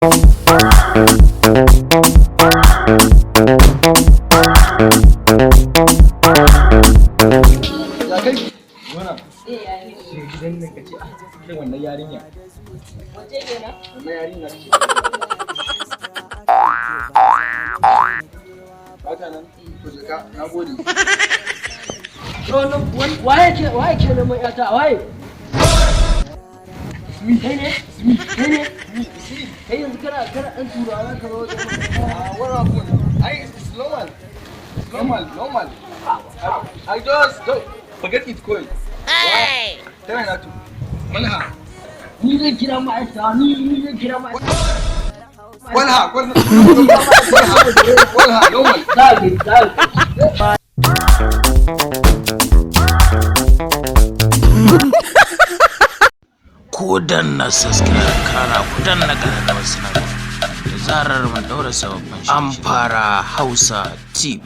Ya kai nuna shi gidan nan ka ce ah, kai wannan yarinya. Wace kenan? Wannan yarinya ce ba ta nan. To je ka, na gode. Waye ke neman yata? Waye? Kai ne? Kai ne? Kai yanzu kana ɗan turawa za ka zo wajen? Ah, what happened? It's normal. It's normal, normal. I just don't forget it kawai. Hey! Tana na to. Malha. Ni zan kira ma'aikata, ni zan kira ma'aikata. Walha, walha, walha, normal. Za a gani, za a gani. Ku danna subscribe, kana ku danna ƙararrawar sanarwa da zarar mun ɗaura sababbin. Amfara Hausa TV.